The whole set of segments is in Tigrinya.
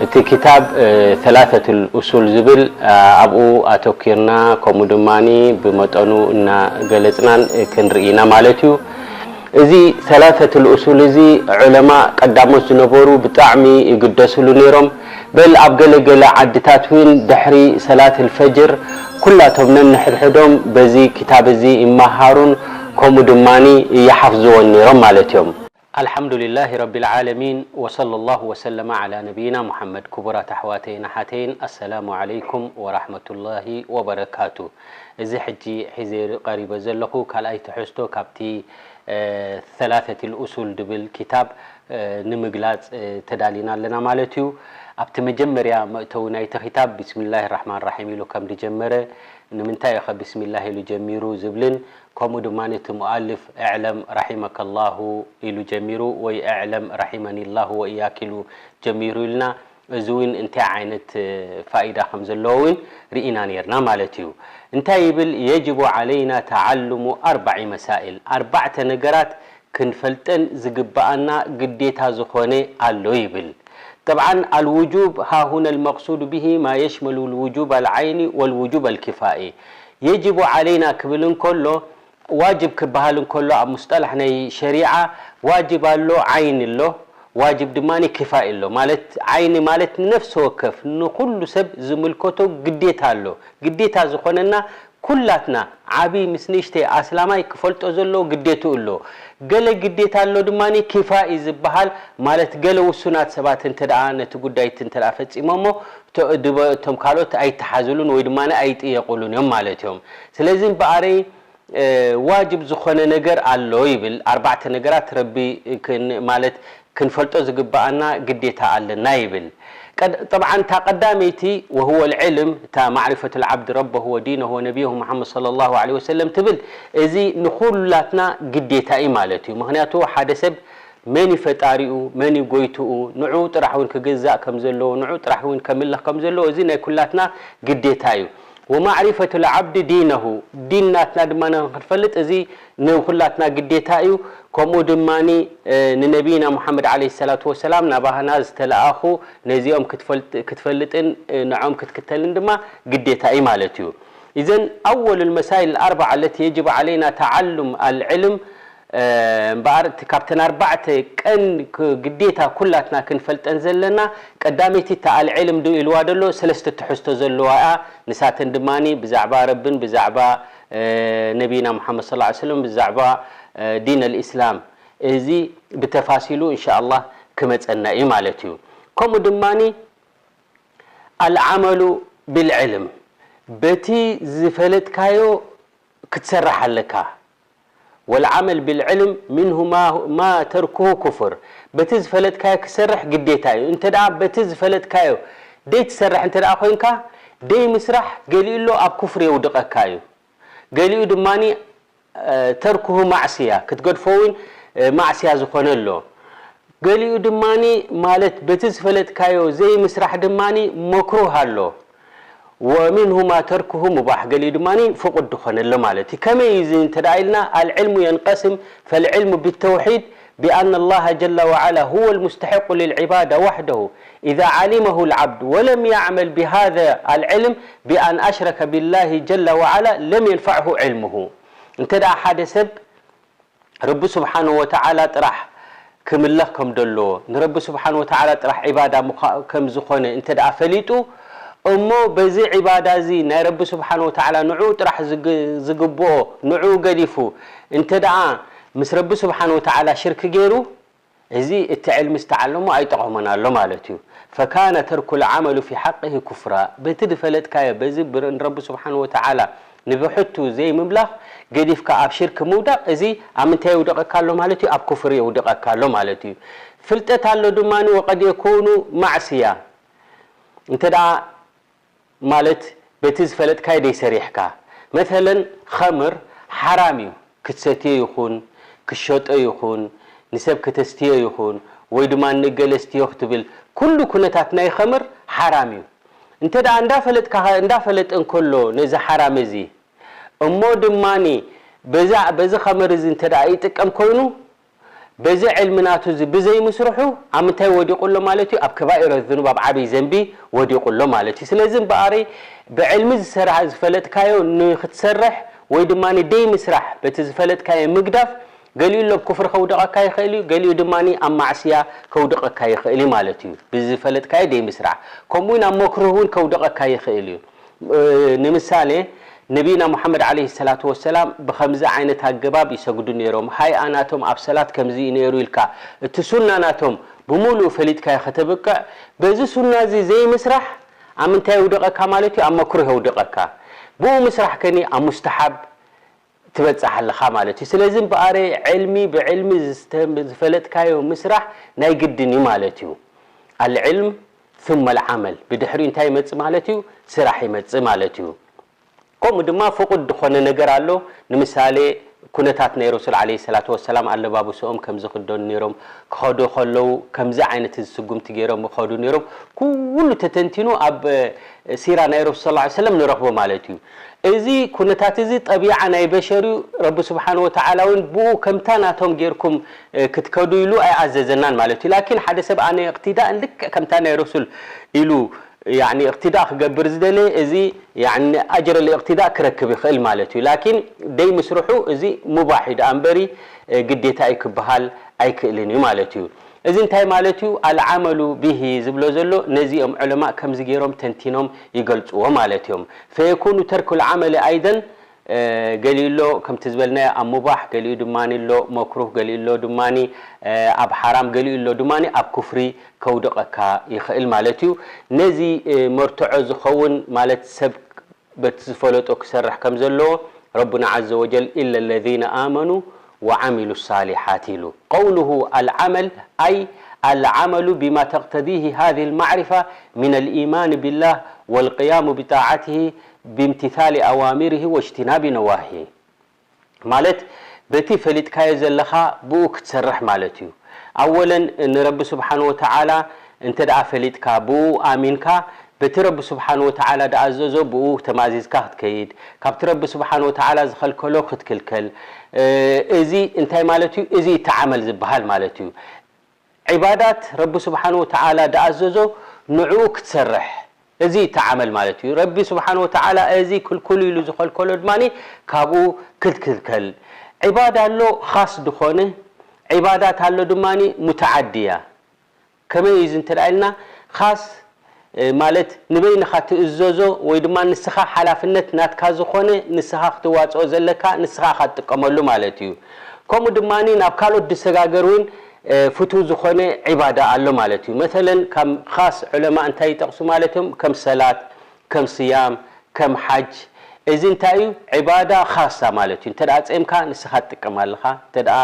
እቲ ክታብ ሰላሰቱል ኡሱል ዝብል ኣብኡ ኣተኪርና፣ ከምኡ ድማ ብመጠኑ እናገለፅናን ክንርኢ ኢና ማለት እዩ። እዚ ሰላሰቱል ኡሱል እዚ ዑለማ ቀዳሞት ዝነበሩ ብጣዕሚ ይግደስሉ ነይሮም። በል ኣብ ገለ ገለ ዓድታት እውን ድሕሪ ሰላት ልፈጅር ኩላቶም ነንሕድሕዶም በዚ ክታብ እዚ ይመሃሩን ከምኡ ድማ ይሓፍዝዎን ነይሮም ማለት እዮም። ኣልሓምዱሊላሂ ረቢል ዓለሚን ወሰለላሁ ወሰለመ ዓላ ነቢይና ሙሓመድ። ክቡራት ኣሕዋተይን ኣሓተይን፣ ኣሰላሙ ዓለይኩም ወራሕመቱላሂ ወበረካቱ። እዚ ሕጂ ሒዘ ቀሪበ ዘለኹ ካልኣይ ትሕዝቶ ካብቲ ሰላሰቲል ኡሱል ድብል ክታብ ንምግላጽ ተዳሊና ኣለና ማለት እዩ። ኣብቲ መጀመርያ መእተዊ ናይቲ ክታብ ቢስሚላሂ ራሕማን ራሒም ኢሉ ከም ድጀመረ፣ ንምንታይ ኢኸ ቢስሚላህ ኢሉ ጀሚሩ ዝብልን ከምኡ ድማ እቲ ሙኣልፍ እዕለም ራሒመከላሁ ኢሉ ጀሚሩ ወይ እዕለም ራሒመኒላሁ ወኢያክ ኢሉ ጀሚሩ ኢልና፣ እዚ እውን እንታይ ዓይነት ፋኢዳ ከም ዘለዎ እውን ርኢና ነርና ማለት እዩ። እንታይ ይብል? የጅቡ ዓለይና ተዓሉሙ ኣርባዒ መሳኢል፣ ኣርባዕተ ነገራት ክንፈልጠን ዝግብኣና ግዴታ ዝኾነ ኣሎ ይብል። ጠብዓን ኣልውጁብ ሃሁነ ልመቅሱዱ ብሂ ማ የሽመሉ ልውጁብ ኣልዓይኒ ወልውጁብ ኣልኪፋኢ። የጅቡ ዓለይና ክብል እንከሎ ዋጅብ ክበሃል እንከሎ ኣብ ሙስጠላሕ ናይ ሸሪዓ ዋጅብ ኣሎ፣ ዓይኒ ኣሎ፣ ዋጅብ ድማ ኪፋኢ ኣሎ። ማለት ዓይኒ ማለት ንነፍሲ ወከፍ ንኹሉ ሰብ ዝምልከቶ ግዴታ ኣሎ። ግዴታ ዝኾነና ኩላትና ዓብዪ ምስ ንእሽተይ ኣስላማይ ክፈልጦ ዘለዎ ግዴትኡ ኣሎ። ገለ ግዴታ ኣሎ ድማ ኪፋኢ ዝበሃል፣ ማለት ገለ ውሱናት ሰባት እንተ ደኣ ነቲ ጉዳይ እቲ እንተ ደኣ ፈጺሞሞ፣ እቶ- ድበ- እቶም ካልኦት ኣይተሓዝሉን ወይ ድማ ኣይጥየቑሉን እዮም ማለት እዮም። ስለዚ እምበኣረይ ዋጅብ ዝኾነ ነገር ኣሎ ይብል። ኣርባዕተ ነገራት ረቢ ክን- ማለት ክንፈልጦ ዝግብኣና ግዴታ ኣለና ይብል። ቀድ- ጠብዓን እታ ቀዳመይቲ ወህወ ልዕልም፣ እታ ማዕሪፈቱ ልዓብድ ረበሁ ወዲነሁ ወነቢየሁ ሙሓመድ ሰለላሁ ዐለይሂ ወሰለም ትብል፣ እዚ ንኹላትና ግዴታ እዩ ማለት እዩ። ምኽንያቱ ሓደ ሰብ መን እዩ ፈጣሪኡ፣ መን እዩ ጎይትኡ፣ ንዕኡ ጥራሕ እውን ክግዛእ ከም ዘለዎ፣ ንዕኡ ጥራሕ እውን ከምልኽ ከም ዘለዎ፣ እዚ ናይ ኩላትና ግዴታ እዩ። ወማዕሪፈቱ ልዓብድ ዲነሁ፣ ዲን ናትና ድማ ንኽንፈልጥ፣ እዚ ንኹላትና ግዴታ እዩ። ከምኡ ድማ ንነቢይና ሙሓመድ ዓለይሂ ሰላቱ ወሰላም ናባህና ዝተለኣኹ ነዚኦም ክትፈልጥ- ክትፈልጥን ንዖም ክትክተልን ድማ ግዴታ እዩ ማለት እዩ። ኢዘን ኣወሉ ልመሳይል ኣርባዓ ለቲ የጅቡ ዓለይና ተዓሉም ኣልዕልም እምበኣር እቲ ካብተን ኣርባዕተ ቀን ክ- ግዴታ ኩላትና ክንፈልጠን ዘለና ቀዳመይቲ እታ ኣልዕልም ዶ ኢልዋ ደሎ ሰለስተ ትሕዝቶ ዘለዋ እያ። ንሳተን ድማ ብዛዕባ ረብን ብዛዕባ ነቢና ሙሓመድ ሰለላሁ ዐለይሂ ወሰለም ብዛዕባ ዲን ኣልእስላም እዚ ብተፋሲሉ እንሻ ኣላህ ክመፀና እዩ ማለት እዩ። ከምኡ ድማ ኣልዓመሉ ብልዕልም በቲ ዝፈለጥካዮ ክትሰርሕ ኣለካ። ወልዓመል ብልዕልም ምንሁ ማ ተርኩሁ ኩፍር፣ በቲ ዝፈለጥካዮ ክሰርሕ ግዴታ እዩ። እንተ ደኣ በቲ ዝፈለጥካዮ ደይትሰርሕ እንተ ደኣ ኮይንካ ደይ ምስራሕ ገሊኡ ኣሎ ኣብ ኩፍር የውድቐካ እዩ። ገሊኡ ድማ ተርኩሁ ማዕስያ ክትገድፎ እውን ማዕስያ ዝኾነ ኣሎ። ገሊኡ ድማ ማለት በቲ ዝፈለጥካዮ ዘይምስራሕ ድማ መክሩህ ኣሎ። ወሚንሁ ማ ተርኩሁ ሙባሕ፣ ገሊኡ ድማ ፍቁድ ዝኾነ ኣሎ ማለት እዩ። ከመይ እዩ እዚ እንተ ደኣ ኢልና ኣልዕልሙ የንቀስም ፈልዕልሙ ብተውሒድ ብኣን ኣላህ ጀለ ወዓላ ሁወ ልሙስተሐቁ ልልዕባዳ ዋሕደሁ ኢዛ ዓሊመሁ ልዓብድ ወለም ያዕመል ብሃዘ ኣልዕልም ብኣን ኣሽረከ ብላሂ ጀለ ወዓላ ለም የንፈዕሁ ዕልሙሁ። እንተ ደኣ ሓደ ሰብ ረቢ ስብሓን ወተዓላ ጥራሕ ክምለኽ ከም ደለዎ ንረቢ ስብሓን ወተዓላ ጥራሕ ዒባዳ ምዃ- ከም ዝኾነ እንተ ደኣ ፈሊጡ እሞ በዚ ዒባዳ እዚ ናይ ረቢ ስብሓን ወተዓላ ንዑ ጥራሕ ዝግ- ዝግብኦ ንዑ ገዲፉ እንተ ደኣ ምስ ረቢ ስብሓን ወተዓላ ሽርክ ገይሩ እዚ እቲ ዕልሚ ዝተዓለሞ ኣይጠቐሞን ኣሎ ማለት እዩ። ፈካነ ተርኩ ልዓመሉ ፊ ሓቅሂ ኩፍራ፣ በቲ ዝፈለጥካዮ በዚ ብር- ንረቢ ስብሓን ወተዓላ ንብሕቱ ዘይምምላኽ ገዲፍካ ኣብ ሽርክ ምውዳቕ እዚ ኣብ ምንታይ የውድቐካ ኣሎ ማለት እዩ? ኣብ ኩፍሪ የውድቐካ ኣሎ ማለት እዩ። ፍልጠት ኣሎ ድማ ወቀድ የኩኑ ማዕስያ እንተ ደኣ ማለት በቲ ዝፈለጥካዮ ደይሰሪሕካ መሰለን ኸምር ሓራም እዩ ክትሰትዮ ይኹን ክሸጦ ይኹን ንሰብ ከተስትዮ ይኹን ወይ ድማ ንእገለ ስትዮ ክትብል ኩሉ ኩነታት ናይ ኸምር ሓራም እዩ። እንተ ደኣ እንዳፈለጥካ እንዳፈለጠ እንከሎ ነዚ ሓራም እዚ እሞ ድማ በዚ ኸመር እዚ እንተ ደኣ ይጥቀም ኮይኑ፣ በዚ ዕልሚ ናቱ እዚ ብዘይምስርሑ ኣብ ምንታይ ወዲቑ ኣሎ ማለት እዩ? ኣብ ከባኢረ ዝኑብ፣ ኣብ ዓብይ ዘንቢ ወዲቑ ኣሎ ማለት እዩ። ስለዚ እምበኣሪ ብዕልሚ ዝሰራ-፣ ዝፈለጥካዮ ንክትሰርሕ ወይ ድማ ደይ ምስራሕ፣ በቲ ዝፈለጥካዮ ምግዳፍ፣ ገሊኡ ኣሎ ኣብ ኩፍሪ ከውድቐካ ይኽእል እዩ፣ ገሊኡ ድማ ኣብ ማዕስያ ከውድቐካ ይኽእል እዩ ማለት እዩ። ብዝፈለጥካዮ ደይ ምስራሕ፣ ከምኡ እውን ኣብ መክሩህ እውን ከውድቐካ ይኽእል እዩ። እ፣ ንምሳሌ ነቢና ሙሓመድ ዓለይሂ ሰላቱ ወሰላም ብኸምዚ ዓይነት ኣገባብ ይሰግዱ ነይሮም። ሃይኣ ናቶም ኣብ ሰላት ከምዚ እዩ ነይሩ ኢልካ እቲ ሱና ናቶም ብምሉኡ ፈሊጥካዮ ከተብቅዕ፣ በዚ ሱና እዚ ዘይምስራሕ ኣብ ምንታይ የውድቐካ ማለት እዩ? ኣብ መክሩህ የውድቐካ። ብኡ ምስራሕ ከኒ ኣብ ሙስተሓብ ትበጽሕ ኣለኻ ማለት እዩ። ስለዚ እምበኣረ ዕልሚ ብዕልሚ ዝስተ-፣ ዝፈለጥካዮ ምስራሕ ናይ ግድን እዩ ማለት እዩ። ኣልዕልም ثم الዓመል፣ ብድሕሪኡ እንታይ ይመጽእ ማለት እዩ? ስራሕ ይመጽእ ማለት እዩ። ከምኡ ድማ ፍቑድ ዝኾነ ነገር ኣሎ። ንምሳሌ ኩነታት ናይ ረሱል ዓለይሂ ሰላቱ ወሰላም፣ ኣለባብስኦም ከምዚ ክደኑ ነይሮም፣ ክኸዱ ከለዉ ከምዚ ዓይነት እዚ ስጉምቲ ገይሮም ይኸዱ ነይሮም። ኩሉ ተተንቲኑ ኣብ፣ እ፣ ሲራ ናይ ረሱል ሰለላሁ ዐለይሂ ወሰለም ንረኽቦ ማለት እዩ። እዚ ኩነታት እዚ ጠቢዓ ናይ በሸር እዩ። ረቢ ስብሓን ወተዓላ እውን ብኡ ከምታ ናቶም ጌርኩም፣ እ፣ ክትከዱ ኢሉ ኣይኣዘዘናን ማለት እዩ። ላኪን ሓደ ሰብ ኣነ እቅትዳእ ልክዕ ከምታ ናይ ረሱል ኢሉ ያኒ እቅትዳእ ክገብር ዝደለየ፣ እዚ ያኒ ኣጅር ልእቅትዳእ ክረክብ ይኽእል ማለት እዩ። ላኪን ደይ ምስርሑ እዚ ሙባሕ እዩ ደኣ እምበሪ፣ እ፣ ግዴታ እዩ ክበሃል ኣይክእልን እዩ ማለት እዩ። እዚ እንታይ ማለት እዩ? ኣልዓመሉ ቢሂ ዝብሎ ዘሎ ነዚ እዮም ዑለማእ ከምዚ ገይሮም ተንቲኖም ይገልጽዎ ማለት እዮም። ፈየኩኑ ተርኩ ልዓመሊ ኣይደን፣ እ፣ ገሊኡ ኣሎ ከምቲ ዝበልናዮ ኣብ ሙባሕ፣ ገሊኡ ድማ ኣሎ መክሩህ፣ ገሊኡ ኣሎ ድማ፣ እ፣ ኣብ ሓራም፣ ገሊኡ ኣሎ ድማ ኣብ ኩፍሪ ከውድቐካ ይኽእል ማለት እዩ። ነዚ፣ እ፣ መርትዖ ዝኸውን ማለት ሰብ በቲ ዝፈለጦ ክሰርሕ ከም ዘለዎ ረቡና ዓዘ ወጀል፣ "ኢለ ለዚነ ኣመኑ ወዓሚሉ ሳሊሓት" ኢሉ። ቀውሉሁ ኣልዓመል፣ ኣይ ኣልዓመሉ ቢማ ተቅተዲሂ ሃዚህ ልማዕሪፋ ሚን ልኢማን ቢላህ ወልቅያሙ ብጣዓትሂ ቢምትታሊ ኣዋሚርሂ ወእጅትናቢ ነዋሂ። ማለት በቲ ፈሊጥካዮ ዘለኻ ብኡ ክትሰርሕ ማለት እዩ። ኣወለን ንረቢ ስብሓን ወተዓላ እንተ ደኣ ፈሊጥካ፣ ብኡ ኣሚንካ፣ በቲ ረቢ ስብሓን ወተዓላ ደኣዘዞ ብኡ ተማእዚዝካ ክትከይድ፣ ካብቲ ረቢ ስብሓን ወተዓላ ዝኸልከሎ ክትክልከል። እ፣ እዚ እንታይ ማለት እዩ? እዚ እዩ እቲ ዓመል ዝበሃል ማለት እዩ። ዒባዳት ረቢ ስብሓን ወተዓላ ደኣዘዞ ንዕኡ ክትሰርሕ፣ እዚ እዩ እቲ ዓመል ማለት እዩ። ረቢ ስብሓን ወተዓላ እዚ ክልኩል ኢሉ ዝኸልከሎ ድማ ካብኡ ክትክልከል። ዒባዳ ኣሎ ኻስ ዝኾነ፣ ዒባዳት ኣሎ ድማ ሙተዓድያ። ከመይ እዩ እዚ እንተ ደኣ ኢልና፣ ኻስ፣ እ፣ ማለት ንበይንኻ ትእዘዞ ወይ ድማ ንስኻ ሓላፍነት ናትካ ዝኾነ ንስኻ ክትዋፅኦ ዘለካ ንስኻ ኢኻ ትጥቀመሉ ማለት እዩ። ከምኡ ድማ ናብ ካልኦት ድሰጋገር እውን፣ እ፣ ፍቱው ዝኾነ ዒባዳ ኣሎ ማለት እዩ። መሰለን ካብ ኻስ ዑለማ እንታይ ይጠቕሱ ማለት እዮም? ከም ሰላት፣ ከም ስያም፣ ከም ሓጅ። እዚ እንታይ እዩ? ዒባዳ ኻሳ ማለት እዩ። እንተ ደኣ ጸምካ ንስኻ ትጥቀም ኣለኻ፣ እንተ ደኣ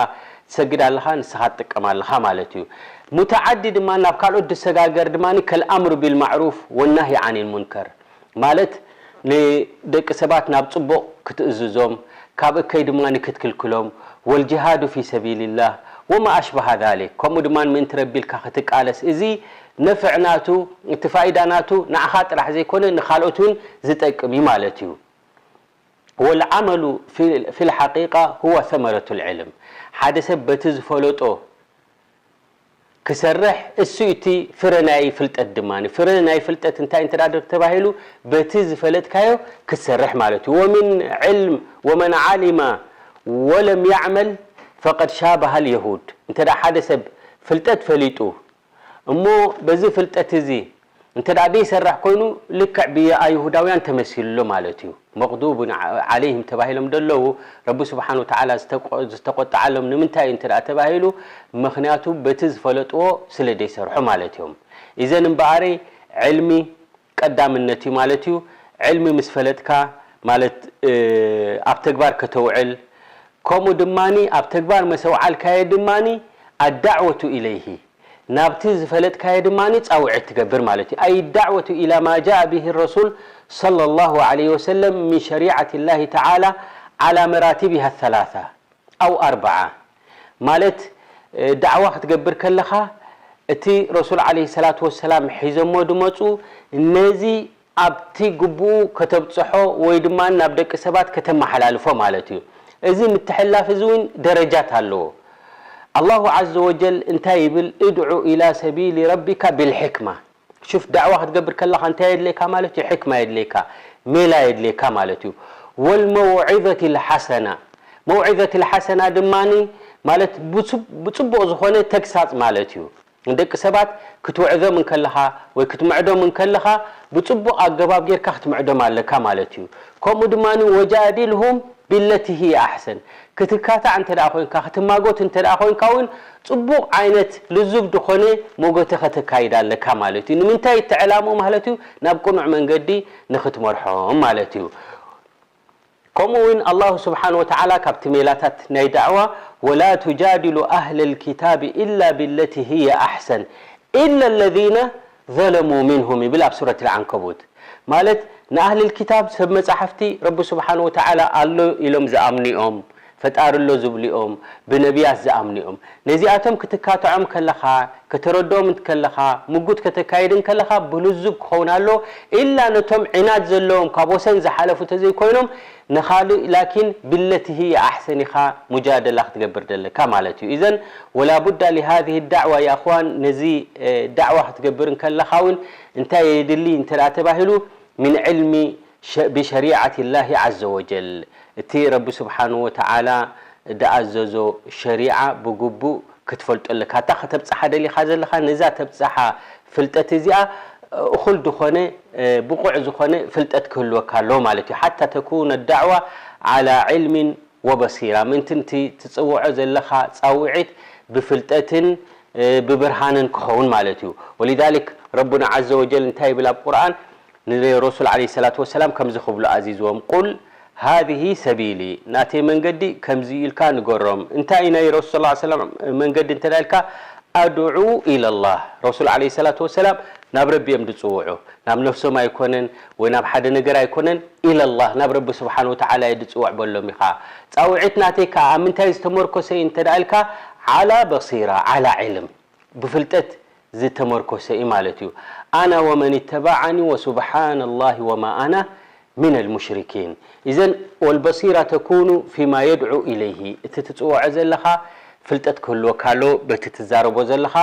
ትሰግድ ኣለኻ ንስኻ ትጥቀም ኣለኻ ማለት እዩ። ሙተዓዲ ድማ ናብ ካልኦት ድሰጋገር ድማ ከልኣምሩ ቢልማዕሩፍ ወናሂ ዓኒል ሙንከር ማለት ንደቂ ሰባት ናብ ጽቡቕ ክትእዝዞም ካብ እከይ ድማ ንክትክልክሎም ወልጅሃዱ ፊ ሰቢልላህ ወማ ኣሽበሃ ዛሊክ ከምኡ ድማ ምእንቲ ረቢ ኢልካ ክትቃለስ እዚ ነፍዕ ናቱ እቲ ፋኢዳ ናቱ ንዓኻ ጥራሕ ዘይኮነ ንኻልኦት እውን ዝጠቅም እዩ ማለት እዩ። ወልዓመሉ ፊ-፣ ፊል ሓቂቃ ሁወ ሰመረቱ ልዕልም። ሓደ ሰብ በቲ ዝፈለጦ ክሰርሕ እሱ እቲ ፍረ ናይ ፍልጠት ድማ። ፍረ ናይ ፍልጠት እንታይ እንተ ደኣ ተባሂሉ በቲ ዝፈለጥካዮ ክትሰርሕ ማለት እዩ። ወሚን ዕልም ወመን ዓሊመ ወለም ያዕመል ፈቀድ ሻበሃል የሁድ። እንተ ደኣ ሓደ ሰብ ፍልጠት ፈሊጡ እሞ በዚ ፍልጠት እዚ እንተ ደኣ ዘይሰርሕ ኮይኑ ልክዕ ብኣይሁዳውያን ተመሲሉ ኣሎ ማለት እዩ። መቕዱቡን ዓ-፣ ዓለይህም ተባሂሎም ደለዉ ረቢ ስብሓን ወተዓላ ዝተቆ-፣ ዝተቆጠዓሎም ንምንታይ እዩ እንተ ደኣ ተባሂሉ፣ ምኽንያቱ በቲ ዝፈለጥዎ ስለ ዘይሰርሑ ማለት እዮም። ኢዘን እምበኣሪ ዕልሚ ቀዳምነት እዩ ማለት እዩ። ዕልሚ ምስ ፈለጥካ ማለት፣ እ፣ ኣብ ተግባር ከተውዕል፣ ከምኡ ድማኒ ኣብ ተግባር መሰውዓልካዮ ድማኒ ኣዳዕወቱ ኢለይሂ ናብቲ ዝፈለጥካዮ ድማኒ ጻውዒት ትገብር ማለት እዩ። ኣይ ዳዕወቱ ኢላ ማ ጃአ ቢሂ ረሱል ሰለላሁ ዐለይሂ ወሰለም ሚን ሸሪዐት ላሂ ተዓላ ዓላ መራቲቢሃ ሰላሳ ኣው ኣርበዓ። ማለት፣ እ፣ ዳዕዋ ክትገብር ከለኻ እቲ ረሱል ዐለይሂ ሰላቱ ወሰላም ሒዞሞ ድመጹ ነዚ ኣብቲ ግቡኡ ከተብጽሖ ወይ ድማ ናብ ደቂ ሰባት ከተመሓላልፎ ማለት እዩ። እዚ ምትሕላፍ እዚ እውን ደረጃት ኣለዎ። ኣላሁ ዓዘ ወጀል እንታይ ይብል? ادع إلى سبيل ربك بالحكمة. ሹፍ፣ ዳዕዋ ክትገብር ከለኻ እንታይ የድልየካ ማለት እዩ? ሕክማ የድልየካ፣ ሜላ የድልየካ ማለት እዩ። والموعظة الحسنة። መውዒዘት ልሓሰና ድማ ማለት ብፅቡቕ ዝኾነ ተግሳፅ ማለት እዩ። ንደቂ ሰባት ክትውዕዞም እንከለኻ ወይ ክትምዕዶም እንከለኻ ብፅቡቕ ኣገባብ ጌርካ ክትምዕዶም ኣለካ ማለት እዩ። ከምኡ ድማ ወጃዲልሁም ቢለቲ ሂየ ኣሕሰን፣ ክትካታዕ እንተ ደኣ ኮይንካ፣ ክትማጎት እንተ ደኣ ኮይንካ እውን ፅቡቕ ዓይነት ልዙብ ዝኾነ ሞጎተ ከተካይድ ኣለካ ማለት እዩ። ንምንታይ? እቲ ዕላምኡ ማለት እዩ ናብ ቅኑዕ መንገዲ ንኽትመርሖም ማለት እዩ። ከምኡ እውን ኣላሁ ስብሓን ወተዓላ ካብቲ ሜላታት ናይ ዳዕዋ፣ ወላ ቱጃድሉ ኣህለ ልኪታብ ኢላ ብለቲ ህየ ኣሕሰን ኢላ ለዚነ ዘለሙ ሚንሁም ይብል ኣብ ሱረት ልዓንከቡት። ማለት ንኣህሊ ልኪታብ ሰብ መጻሕፍቲ ረቢ ስብሓን ወተዓላ ኣሎ ኢሎም ዝኣምኑኦም፣ ፈጣሪ ኣሎ ዝብሉኦም፣ ብነቢያት ዝኣምኑኦም፣ ነዚኣቶም ክትካትዖም ከለኻ፣ ከተረድኦም ከለኻ፣ ምጉት ከተካይድን ከለኻ ብልዙብ ክኸውን ኣሎ። ኢላ ነቶም ዒናድ ዘለዎም ካብ ወሰን ዝሓለፉ ተዘይኮይኖም ንኻልእ ላኪን ብለቲ ህየ ኣሕሰን ኢኻ ሙጃደላ ክትገብር ደለካ ማለት እዩ። ኢዘን ወላ ቡዳ ሊሃዚህ ዳዕዋ ያ እኽዋን፣ ነዚ እ፣ ዳዕዋ ክትገብር እንከለኻ እውን እንታይ የድሊ እንተ ደኣ ተባሂሉ ምን ዕልሚ ሸ- ብሸሪዓት ላሂ ዓዘ ወጀል፣ እቲ ረቢ ስብሓንሁ ወተዓላ ድኣዘዞ ሸሪዓ ብግቡእ ክትፈልጦ ኣለካ። እታ ከተብፅሓ ደሊኻ ዘለኻ ነዛ ተብፅሓ ፍልጠት እዚኣ እኹል ዝኾነ፣ ብቑዕ ዝኾነ ፍልጠት ክህልወካ ኣለዎ ማለት እዩ። ሓታ ተኩነ ዳዕዋ ዓላ ዕልሚን ወበሲራ፣ ምእንቲ እቲ ትፅውዖ ዘለኻ ፃውዒት ብፍልጠትን ብብርሃንን ክኸውን ማለት እዩ። ወሊዛሊክ ረቡና ዓዘ ወጀል እንታይ ይብል ኣብ ቁርኣን? ንረሱል ዓለይሂ ሰላቱ ወሰላም ከምዚ ክብሉ ኣዚዝዎም፣ ቁል ሃዚህ ሰቢሊ፣ ናተይ መንገዲ ከምዚ ኢልካ ንገሮም። እንታይ ናይ ረሱል ሰለላሁ ዐለይሂ ወሰለም መንገዲ እንተ ኢልካ፣ ኣድዑ ኢለላህ። ረሱል ዓለይሂ ሰላቱ ወሰላም ናብ ረቢ እዮም ዝጽውዑ፣ ናብ ነፍሶም ኣይኮነን ወይ ናብ ሓደ ነገር ኣይኮነን፣ ኢለላህ፣ ናብ ረቢ ስብሓን ወተዓላ እየ ዝጽውዕ በሎም ኢኻ። ጻውዒት ናተይ ከኣ ኣብ ምንታይ ዝተመርኮሰ እዩ እንተ ኢልካ፣ ዓላ በሲራ፣ ዓላ ዕልም፣ ብፍልጠት ዝተመርኮሰ እዩ ማለት እዩ። ኣና ወመን ተበዓኒ ወሱብሓነላሂ ወማ ኣና ሚነል ሙሽሪኪን። ኢዘን ወልበሲራ ተኩኑ ፊማ የድዑ ኢለይሂ፣ እቲ ትፅውዖ ዘለኻ ፍልጠት ክህልወካ ኣሎ በቲ ትዛረቦ ዘለኻ።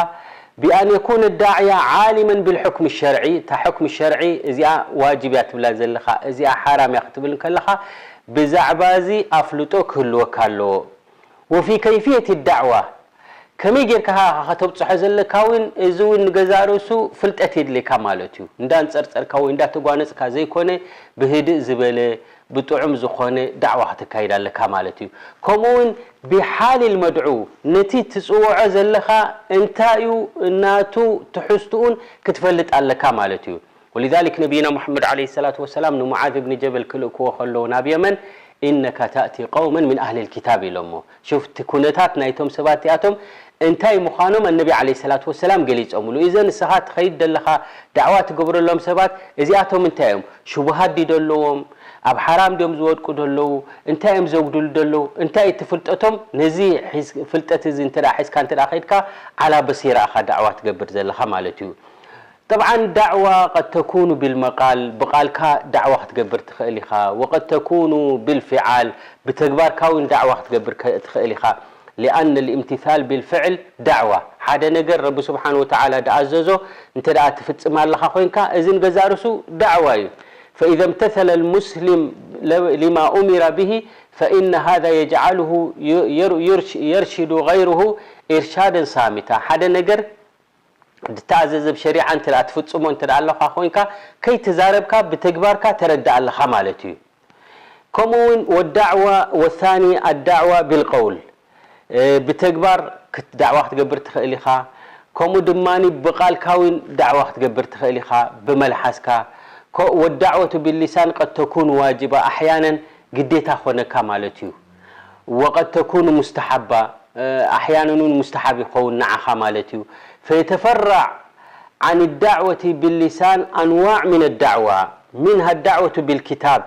ቢኣን የኩነ ዳዕያ ዓሊመን ብልሕክም ሸርዒ፣ እታ ሕክም ሸርዒ እዚኣ ዋጅብ እያ ትብላ ዘለኻ፣ እዚኣ ሓራም እያ ክትብል ከለኻ ብዛዕባ እዚ ኣፍልጦ ክህልወካ ኣለዎ። ወፊ ከይፍየት ዳዕዋ፣ ከመይ ጌርካ ኢኻ ከተብፅሖ ዘለካ እውን፣ እዚ እውን ንገዛእ ርእሱ ፍልጠት የድልየካ ማለት እዩ። እንዳንፀርፀርካ ወይ እንዳተጓነፅካ ዘይኮነ፣ ብህድእ ዝበለ ብጥዑም ዝኾነ ዳዕዋ ከተካይድ ኣለካ ማለት እዩ። ከምኡ እውን ብሓሊል መድዑ፣ ነቲ ትፅውዖ ዘለኻ እንታይ እዩ ናቱ ትሕዝትኡን ክትፈልጥ ኣለካ ማለት እዩ። ወሊዛሊክ ነቢይና ሙሓመድ ዓለይሂ ሰላቱ ወሰላም ንሙዓዝ ብኒ ጀበል ክልእክዎ ከለዉ ናብ የመን፣ ኢነካ ታእቲ ቀውመን ምን ኣህሊ ልኪታብ ኢሎሞ። ሹፍ፣ እቲ ኩነታት ናይቶም ሰባት እቲኣቶም እንታይ ምዃኖም ኣነቢ ዓለይሂ ሰላቱ ወሰላም ገሊጾምሉ። ኢዘን ንስኻ ትኸይድ ደለኻ ዳዕዋ ትገብረሎም ሰባት እዚኣቶም እንታይ እዮም? ሽቡሃት ድዩ ደለዎም? ኣብ ሓራም ድዮም ዝወድቁ ደለዉ? እንታይ እዮም ዘጉድሉ ደለዉ? እንታይ እቲ ፍልጠቶም? ነዚ ሒዝ-፣ ፍልጠት እዚ እንተ ደኣ ሒዝካ እንተ ደኣ ከይድካ ዓላ በሲራ ኢኻ ዳዕዋ ትገብር ዘለኻ ማለት እዩ። ጠብዓን ዳዕዋ ቀድ ተኩኑ ቢልመቃል፣ ብቓልካ ዳዕዋ ክትገብር ትኽእል ኢኻ። ወቀድ ተኩኑ ቢልፊዓል፣ ብተግባርካ እውን ዳዕዋ ክትገብር ከ-፣ ትኽእል ኢኻ። ሊኣነ ልእምትሳል ቢልፍዕል ዳዕዋ፣ ሓደ ነገር ረቢ ስብሓን ወተዓላ ድኣዘዞ እንተ ደኣ ትፍጽም ኣለኻ ኮይንካ፣ እዚ ንገዛእ ርእሱ ዳዕዋ እዩ። ፈኢዘ እምተሰለ ልሙስሊም ለ-፣ ሊማ ኡሚረ ብሂ ፈኢነ ሃዛ የጅዓልሁ ዩ-፣ የር-፣ ዩርሽ-፣ የርሽዱ ገይርሁ ኢርሻደን ሳሚታ። ሓደ ነገር ድተኣዘዘ ብሸሪዓ እንተ ደኣ ትፍጽሞ እንተ ደኣ ኣለኻ ኮይንካ፣ ከይተዛረብካ ብተግባርካ ተረድእ ኣለኻ ማለት እዩ። ከምኡ እውን ወዳዕዋ ወሳኒ ኣዳዕዋ ቢልቀውል፣ እ፣ ብተግባር ክት-፣ ዳዕዋ ክትገብር ትኽእል ኢኻ። ከምኡ ድማ ብቓልካ እውን ዳዕዋ ክትገብር ትኽእል ኢኻ፣ ብመልሓስካ። ከ-፣ ወዳዕወቱ ቢሊሳን ቀድ ተኩኑ ዋጅባ ኣሕያነን ግዴታ ኮነካ ማለት እዩ። ወቀድ ተኩኑ ሙስተሓባ፣ ኣሕያነን እውን ሙስተሓብ ይኸውን ንዓኻ ማለት እዩ። ፈየተፈራዕ ዓን ዳዕወቲ ብሊሳን ኣንዋዕ ምን ዳዕዋ፣ ምንሃ ዳዕወቱ ብልኪታብ፣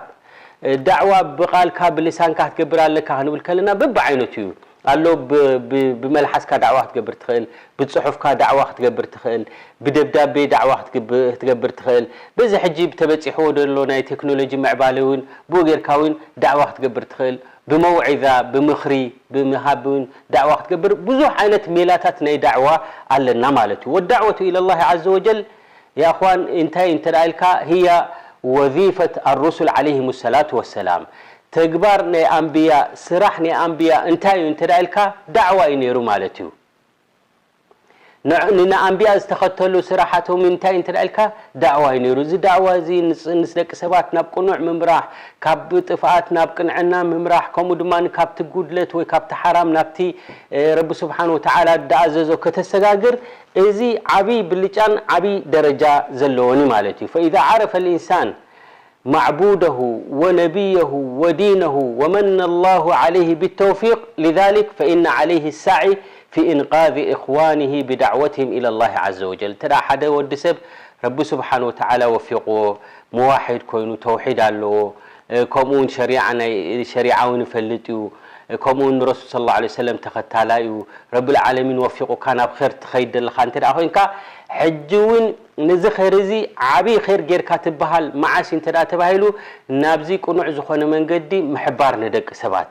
ዳዕዋ ብቓልካ ብልሳንካ ክትገብር ኣለካ ክንብል ከለና በብዓይነቱ እዩ ኣሎ። ብ-፣ ብ-፣ ብመልሓስካ ዳዕዋ ክትገብር ትኽእል፣ ብጽሑፍካ ዳዕዋ ክትገብር ትኽእል፣ ብደብዳቤ ዳዕዋ ክትግብ-፣ ክትገብር ትኽእል። በዚ ሕጂ ብተበጺሕዎ ዘሎ ናይ ቴክኖሎጂ ምዕባለ እውን ብኡ ጌርካ እውን ዳዕዋ ክትገብር ትኽእል። ብመውዒዛ፣ ብምኽሪ፣ ብምሃብ እውን ዳዕዋ ክትገብር ብዙሕ ዓይነት ሜላታት ናይ ዳዕዋ ኣለና ማለት እዩ። ወዳዕወቱ ኢለላሂ ዐዘ ወጀል የእኽዋን እንታይ እንተ ደኣ ኢልካ ህያ ወዚፈት ኣሩሱል ዐለይሂም ሰላቱ ወሰላም፣ ተግባር ናይ ኣንብያ፣ ስራሕ ናይ ኣንብያ እንታይ እዩ እንተ ደኣ ኢልካ ዳዕዋ እዩ ነይሩ ማለት እዩ። ንንኣንብያ ዝተኸተሉ ስራሓቶም እንታይ እንተ ኢልካ ዳዕዋ እዩ ነይሩ። እዚ ዳዕዋ እዚ ንስ ደቂ ሰባት ናብ ቅኑዕ ምምራሕ፣ ካብ ጥፍኣት ናብ ቅንዕና ምምራሕ፣ ከምኡ ድማ ካብቲ ጉድለት ወይ ካብቲ ሓራም ናብቲ ረቢ ስብሓን ወተዓላ ዝኣዘዞ ከተሰጋግር፣ እዚ ዓብዪ ብልጫን ዓብዪ ደረጃ ዘለዎን እዩ ማለት እዩ። ፈኢዛ ዓረፈ ልኢንሳን ማዕቡደሁ ወነቢየሁ ወዲነሁ ወመነ ላሁ ዓለይህ ቢተውፊቅ ሊዛሊክ ፈኢነ ዓለይህ ሳዒ ፊ ኢንቃዚ ኢኽዋኒህ ብዳዕወትህም ኢለላህ ዓዘ ወጀል። እንተ ሓደ ወዲ ሰብ ረቢ ስብሓን ወተዓላ ወፊቕዎ፣ መዋሒድ ኮይኑ ተውሒድ ኣለዎ፣ ከምኡ እውን ሸሪዓ ናይ ሸሪዓ እውን ይፈልጥ እዩ፣ ከምኡ እውን ንረሱል ሰለላሁ ዐለይሂ ወሰለም ተኸታላይ እዩ፣ ረብል ዓለሚን ወፊቑካ ናብ ኸይር ትኸይድ ዘለኻ እንተ ደኣ ኮይንካ፣ ሕጂ እውን ነዚ ኸይር እዚ ዓብዪ ኸይር ጌርካ ትበሃል መዓስ እዩ እንተ ደኣ ተባሂሉ፣ ናብዚ ቅኑዕ ዝኾነ መንገዲ ምሕባር ንደቂ ሰባት።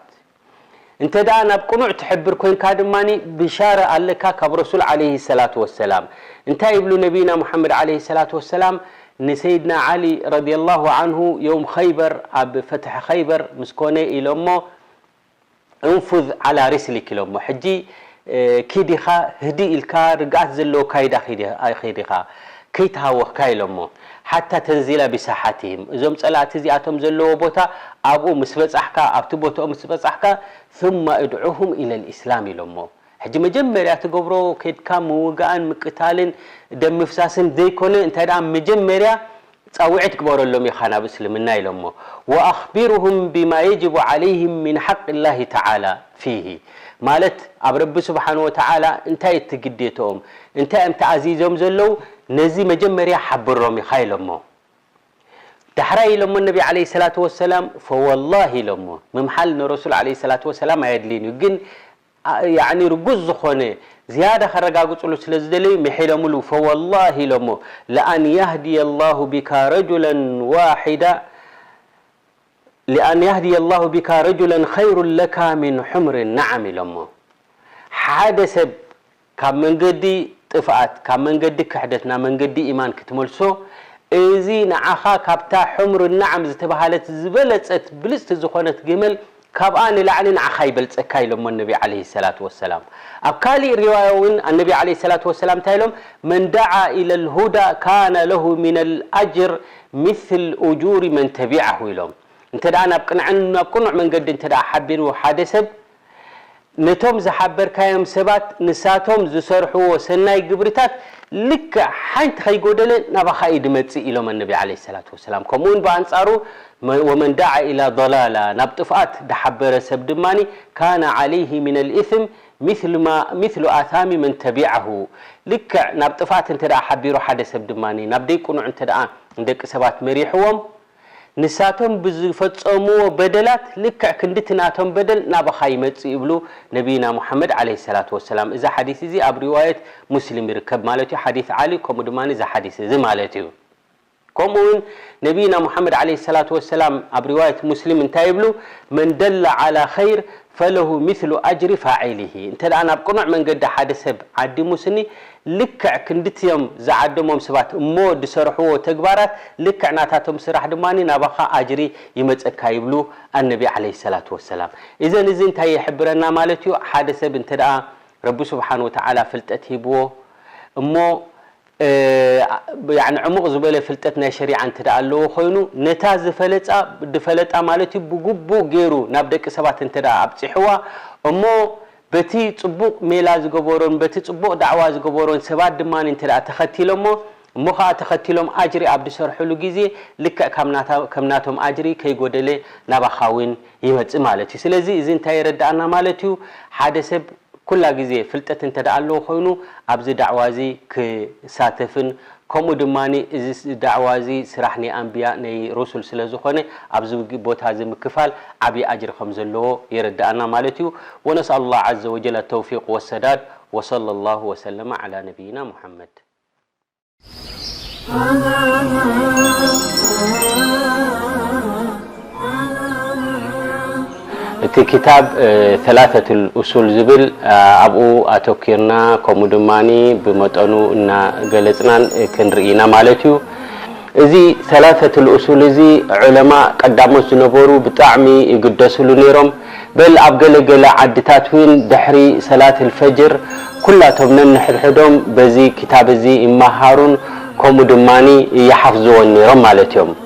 እንተ ደኣ ናብ ቅኑዕ ትሕብር ኮይንካ ድማ ብሻረ ኣለካ ካብ ረሱል ዓለይሂ ሰላቱ ወሰላም። እንታይ ይብሉ ነቢይና ሙሓመድ ዓለይሂ ሰላቱ ወሰላም ንሰይድና ዓሊ ረዲየላሁ ዓንሁ የውም ኸይበር፣ ኣብ ፈትሒ ኸይበር ምስ ኮነ ኢሎሞ፣ እንፉዝ ዓላ ሪስሊክ ኢሎሞ። ሕጂ ኪድ ኢኻ፣ ህድእ ኢልካ ርግኣት ዘለዎ ካይዳ ኪድ ኢኻ፣ ከይተሃወኽካ ኢሎሞ። ሓታ ተንዚላ ቢሳሓትህም፣ እዞም ጸላእቲ እዚኣቶም ዘለዎ ቦታ ኣብኡ ምስ በጻሕካ፣ ኣብቲ ቦታኦም ምስ በጻሕካ፣ ثم ادعهم إلى الإسلام ኢሎሞ። ሕጂ መጀመርያ ትገብሮ ከድካ ምውጋእን ምቅታልን ደም ምፍሳስን ዘይኮነ፣ እንታይ ደኣ መጀመርያ ጻውዒት ግበረሎም ኢኻ ናብ እስልምና ኢሎሞ። وأخبرهم بما يجب عليهم من حق الله تعالى فيه، ማለት ኣብ ረቢ ስብሓን ወተዓላ እንታይ እቲ ግዴትኦም፣ እንታይ እዮም ተኣዚዞም ዘለዉ፣ ነዚ መጀመርያ ሓብሮም ኢኻ ኢሎሞ። ዳሕራይ ኢሎሞ ነቢ ዓለይሂ ሰላቱ ወሰላም ፈወላሂ ኢሎሞ። ምምሓል ንረሱል ዓለይሂ ሰላቱ ወሰላም ኣየድልይን እዩ፣ ግን ያዕኒ ርጉዝ ዝኾነ ዝያዳ ከረጋግፅሉ ስለ ዝደለዩ ምሒሎምሉ። ፈወላሂ ኢሎሞ ለኣን ያህድየ ላሁ ቢካ ረጁለን ዋሒዳ ለኣን ያህድየ ላሁ ቢካ ረጁለን ኸይሩን ለካ ሚን ሑምሪ ነዓም ኢሎሞ። ሓደ ሰብ ካብ መንገዲ ጥፍኣት፣ ካብ መንገዲ ክሕደት ናብ መንገዲ ኢማን ክትመልሶ፣ እዚ ንዓኻ ካብታ ሑምሩ ነዓም ዝተባህለት ዝበለጸት ብልጽቲ ዝኾነት ግመል ካብኣ ንላዕሊ ንዓኻ ይበልጸካ ኢሎሞ ነቢ ዓለይሂ ሰላቱ ወሰላም። ኣብ ካሊእ ሪዋያ እውን ኣነቢ ዓለይሂ ሰላቱ ወሰላም እንታይ ኢሎም? መን ደዓ ኢለል ሁዳ ካነ ለሁ ሚነል ኣጅር ሚስል ኡጁሪ መን ተቢዐሁ ኢሎም። እንተ ደኣ ናብ ቅንዕን ናብ ቅኑዕ መንገዲ እንተ ደኣ ሓቢሩ ሓደ ሰብ ነቶም ዝሓበርካዮም ሰባት ንሳቶም ዝሰርሕዎ ሰናይ ግብርታት ልክዕ ሓንቲ ከይጎደለ ናባኻ እዩ ድመጽእ ኢሎም ኣነቢ ዓለይሂ ሰላቱ ወሰላም። ከምኡ እውን ብኣንጻሩ መ-፣ ወመን ደዓ ኢላ ضላላ ናብ ጥፍኣት ድሓበረ ሰብ ድማ ካነ ዓለይሂ ሚነል ኢስም ሚስሉ ማ-፣ ሚስሉ ኣሳሚ መን ተቢዐሁ። ልክዕ ናብ ጥፍኣት እንተ ደኣ ሓቢሩ ሓደ ሰብ ድማ ናብ ደይ ቅኑዕ እንተ ደኣ ንደቂ ሰባት መሪሕዎም ንሳቶም ብዝፈጸምዎ በደላት ልክዕ ክንድቲ ናቶም በደል ናባኻ ይመጽእ ይብሉ ነቢይና ሙሓመድ ዓለይሂ ሰላቱ ወሰላም። እዚ ሓዲስ እዚ ኣብ ሪዋየት ሙስሊም ይርከብ ማለት እዩ። ሓዲስ ዓሊ ከምኡ ድማ እዚ ሓዲስ እዚ ማለት እዩ። ከምኡ እውን ነቢይና ሙሓመድ ዓለይሂ ሰላቱ ወሰላም ኣብ ሪዋየት ሙስሊም እንታይ ይብሉ? መን ደለ ዓላ ኸይር ፈለሁ ሚስሉ ኣጅሪ ፋዒሊሂ። እንተ ደኣ ናብ ቅኑዕ መንገዲ ሓደ ሰብ ዓዲሙ ስኒ ልክዕ ክንድትዮም ዝዓደሞም ሰባት እሞ ዝሰርሕዎ ተግባራት ልክዕ ናታቶም ስራሕ ድማ ናባኻ ኣጅሪ ይመጸካ ይብሉ ኣነቢ ዓለይሂ ሰላቱ ወሰላም። እዘን እዚ እንታይ ይሕብረና ማለት እዩ? ሓደ ሰብ እንተ ደኣ ረቢ ስብሓን ወተዓላ ፍልጠት ሂብዎ እሞ፣ እ፣ ያዕኒ ዕሙቕ ዝበለ ፍልጠት ናይ ሸሪዓ እንተ ደኣ ኣለዎ ኮይኑ፣ ነታ ዝፈለጻ፣ ዝፈለጣ ማለት እዩ፣ ብግቡእ ገይሩ ናብ ደቂ ሰባት እንተ ደኣ ኣብጺሕዋ እሞ፣ በቲ ጽቡቕ ሜላ ዝገበሮን በቲ ጽቡቕ ዳዕዋ ዝገበሮን ሰባት ድማ እንተ ደኣ ተኸቲሎሞ፣ እሞ ኸኣ ተኸቲሎም ኣጅሪ ኣብ ዝሰርሕሉ ግዜ ልክዕ ካብ ናታ-፣ ከም ናቶም ኣጅሪ ከይጎደለ ናባኻ እውን ይመጽእ ማለት እዩ። ስለዚ እዚ እንታይ የረድኣና ማለት እዩ? ሓደ ሰብ ኩላ ግዜ ፍልጠት እንተ ደኣ ኣለዎ ኮይኑ ኣብዚ ዳዕዋ እዚ ክሳተፍን ከምኡ ድማ እዚ ስ-፣ ዳዕዋ እዚ ስራሕ ናይ ኣንብያ ናይ ሩሱል ስለ ዝኾነ ኣብዚ ግ-፣ ቦታ እዚ ምክፋል ዓብዪ ኣጅሪ ከም ዘለዎ የረድኣና ማለት እዩ። ወነስኣሉ ላህ ዓዘ ወጀል ኣተውፊቅ ወሰዳድ። ወሰለ ላሁ ወሰለመ ዓላ ነቢይና ሙሐመድ። እቲ ክታብ ሰላሰቱል ኡሱል ዝብል ኣብኡ ኣተኪርና ከምኡ ድማ ብመጠኑ እናገለፅናን ክንርኢ ኢና ማለት እዩ። እዚ ሰላሰቱል ኡሱል እዚ ዑለማ ቀዳሞት ዝነበሩ ብጣዕሚ ይግደስሉ ነይሮም። በል ኣብ ገለ ገለ ዓድታት እውን ድሕሪ ሰላት ልፈጅር ኩላቶም ነንሕድሕዶም በዚ ክታብ እዚ ይመሃሩን ከምኡ ድማ ይሓፍዝዎን ነይሮም ማለት እዮም።